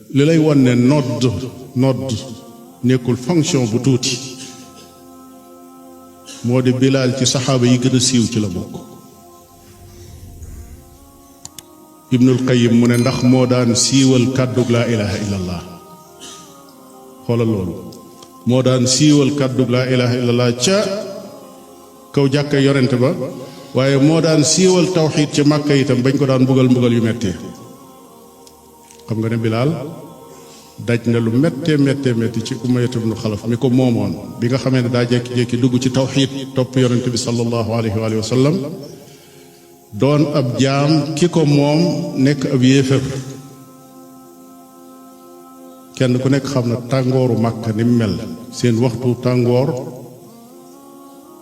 li lay won ne nodd nekkul fonction bu tuuti moo di Bilaal ci saxaaba yi gën a siiw ci la bokk. Ibnul Qayyim mu ne ndax moo daan siiwal kàddug laa ilaha illallah. xoolal loolu moo daan siiwal kàddug laa ilaha illallah ca kaw jàkka yonent ba, waaye moo daan siiwal tawxiid ci Màkka itam bañ ko daan mbugal yu mettee. xam nga ne Bilaal daj na lu méttee métti ci Umayya ibnu Xalaf mi ko moomoon bi nga xamee ne daa jékki-jékki dugg ci tawxiid topp yonent bi sallallahu alayhi wa sallam, doon ab jaam ki ko moom nekk ab yéefar. kenn ku nekk xam na tàngooru Màkka ni mu mel, seen waxtu tàngoor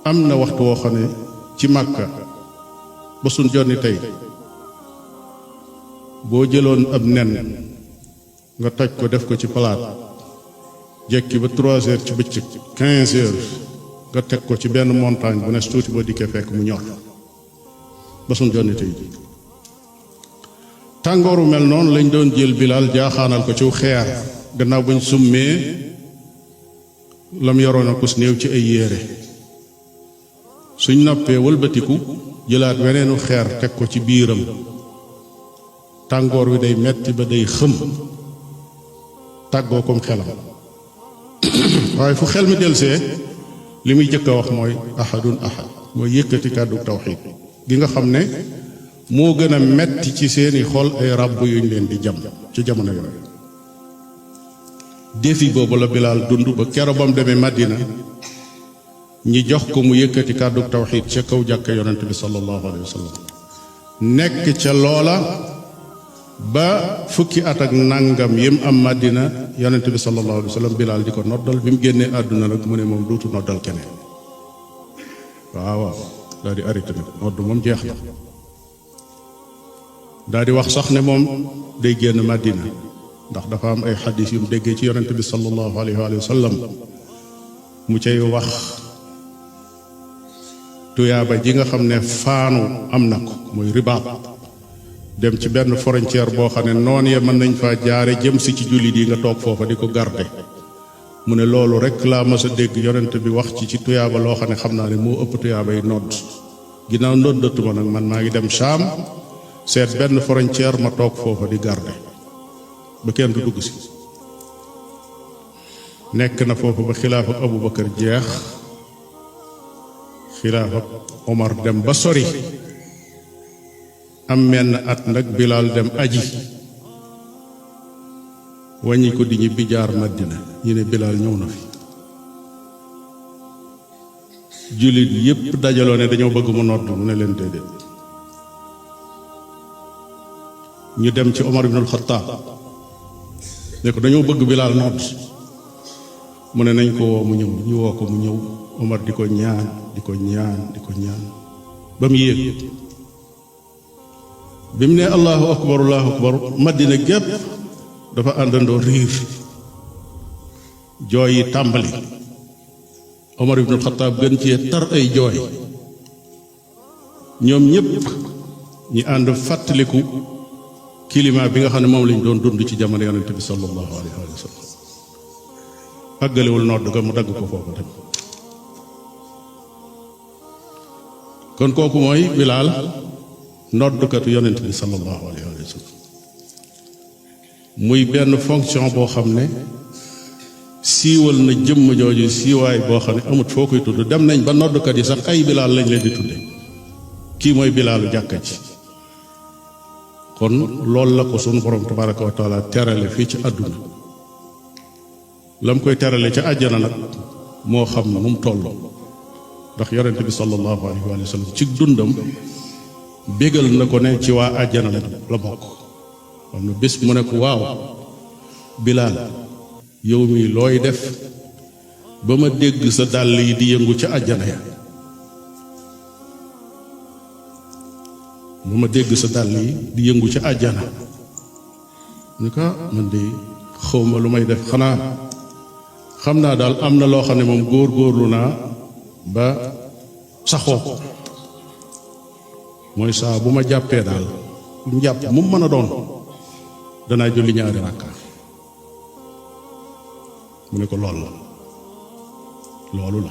am na waxtu woo xam ne ci Màkka ba suñ jonni tey boo jëloon ab nen nga toj ko def ko ci palaat jekki ba 3 heures ci bëccëg 15 heures nga teg ko ci benn montagne bu nes tuuti boo dikkee fekk mu ñor ba suñ jonni tey tàngooru mel noonu lañ doon jël Bilaal jaaxaanal ko ci xeer gannaaw buñ summee lam yoroon a kus néew ci ay yére. suñ noppee wëlbatiku jëlaat weneenu xeer teg ko ci biiram, tàngoor wi day metti ba day xëm tàggoo kom xelam. waaye fu xel mi delsee li muy jëkk a wax mooy ahadun ahad, mooy yëkkati kàddu tawxiid gi nga xam ne moo gën a metti ci seeni xol ay ràbb yuñ leen di jam ci jamono yooyu. défi boobu la Bilaal dund ba keroog bam demee Madina ñi jox ko mu yëkkati kàddu tawxiid ca kaw jàkka yonent bi sallallahu alayhi wa sallam, nekk ca loola ba fukki at ak nangam yim am Madina. yonent bi sallallahu alayhi wa sallam Bilaal di ko noddal. bi mu génnee àdduna nag mu ne moom duutu noddal keneen. waaw daal di arrêté nag nodd moom jeex na. daal di wax sax ne moom day génn Madina ndax dafa am ay xadis yu mu déggee ci yonent bi sallallahu alayhi wa sallam mu cay wax tuyaaba ji nga xam ne faanu am na ko, muy ribaat. dem ci benn frontière boo xam ne noon ya mën nañ faa jaare jëm si ci jullit yi nga toog foofa di ko garde. mu ne loolu rek laa mas a dégg yonent bi wax ci tuyaaba loo xam ne xam naa ne moo ëpp tuyaaba yi nodd. ginnaaw noddatuma nag man maa ngi dem Saam seet benn frontière ma toog foofa di garde ba kenn du dugg si. nekk na foofu ba xilaafa Abu Bakar jeex, xilaafa Omar dem ba sori. am menn at nag Bilaal dem aji wàññi ko di ñibbi jaar Madina. ñu ne Bilaal ñëw na fi. jullit yépp dajaloo ne dañoo bëgg mu nodd, mu ne leen déedéet. ñu dem ci Omar ibn al-Khattab ne ko dañoo bëgg Bilaal nodd. mu ne nañ ko woo mu ñëw. ñu woo ko mu ñëw. Omar di ko ñaan di ko ñaan ba mu yéeg. bi mu ne allahu akbar Madina gépp dafa àndandoo riir, jooy yi tàmbali. Omar ibn al-Khattab gën cee tar ay jooy. ñoom ñépp ñi ànd fàttaliku climat bi nga xam ne moom lañ doon dund ci jamono yonent bi sallallahu alayhi wa sallam. àggalewul nodd ga mu dagg ko foofu dem. kon kooku mooy Bilaal, noddkatu yonent bi sallallahu alayhi wa sallam. muy benn fonction boo xam ne siiwal na jëmm jooju siiwaay boo xam ne amut foo koy tudd. dem nañ ba noddkat yi sax ay Bilaal lañ leen di tudde. kii mooy Bilaalu jàkka ji. kon loolu la ko sunu borom tabaraka wa taala terale fii ci àdduna. lam koy terale ca àjjana nag moo xam na mu toll, ndax yonent bi sallallahu alayhi wa sallam ci dundam bégal na ko ne ci waa àjjana la bokk. xam na bés mu ne ko waaw Bilaal, yow mi looy def ba ma dégg sa dàll yi di yëngu ca àjjana ya. ba ma dégg sa dàll yi di yëngu ca àjjana. ni ko man de xawma lu may def, xanaa xam naa daal am na loo xam ne moom góor-góorlu naa ba saxoo ko. mooy saa bu ma jàppee daal njàpp mu mën a doon danaa julli ñaari rakka mu ne ko loolu la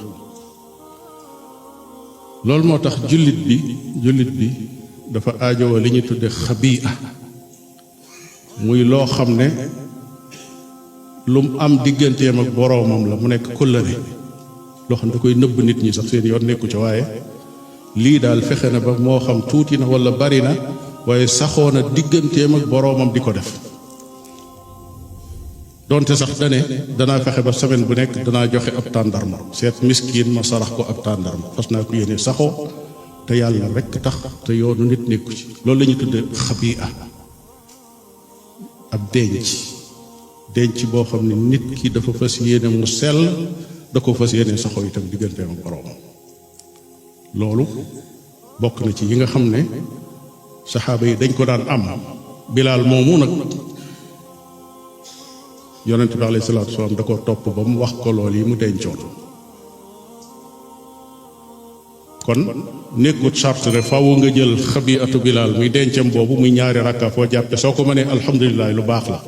loolu moo tax jullit bi dafa aajowoo li ñuy tudde xabiia muy loo xam ne lu mu am digganteem ak boroomam la mu nekk kóllëre loo xam ne da koy nëbb nit ñi sax seen yoon nekku ca waaye lii daal fexe na ba moo xam tuuti na walla bari na waaye saxoo na digganteem ak boroomam di ko def donte sax danaa fexe ba semaine bu nekk danaa joxe ab tàndarma seet miskiin ma sarax ko ab tàndarma fas naa ko yéene saxoo te yàlla rekk tax te yoonu nit nekku ci loolu la ñuy tudde xabiia ab denc boo xam ne nit ki dafa fas yéene mu sell da ko fas yéene saxoo itam digganteem ak boroomam loolu bokk na ci yi nga xam ne saxaaba yi dañ ko daan am bilaal moomu nag yonent bi alayhi salaatu wasalaam da ko topp ba mu wax ko lool yi mu dencoon kon nekkut charte ne faaw nga jël xabiatu bilaal muy dencam boobu muy ñaari rakka foo jàppe soo ko mënee alhamdulilah lu baax la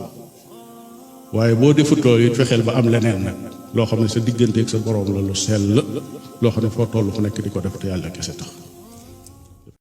waaye boo defut loolu it fexeel ba am leneen nag loo xam ne sa digganteeg sa boroom la lu sell loo xam ne foo toll fu nekk di ko def te yàlla kese tax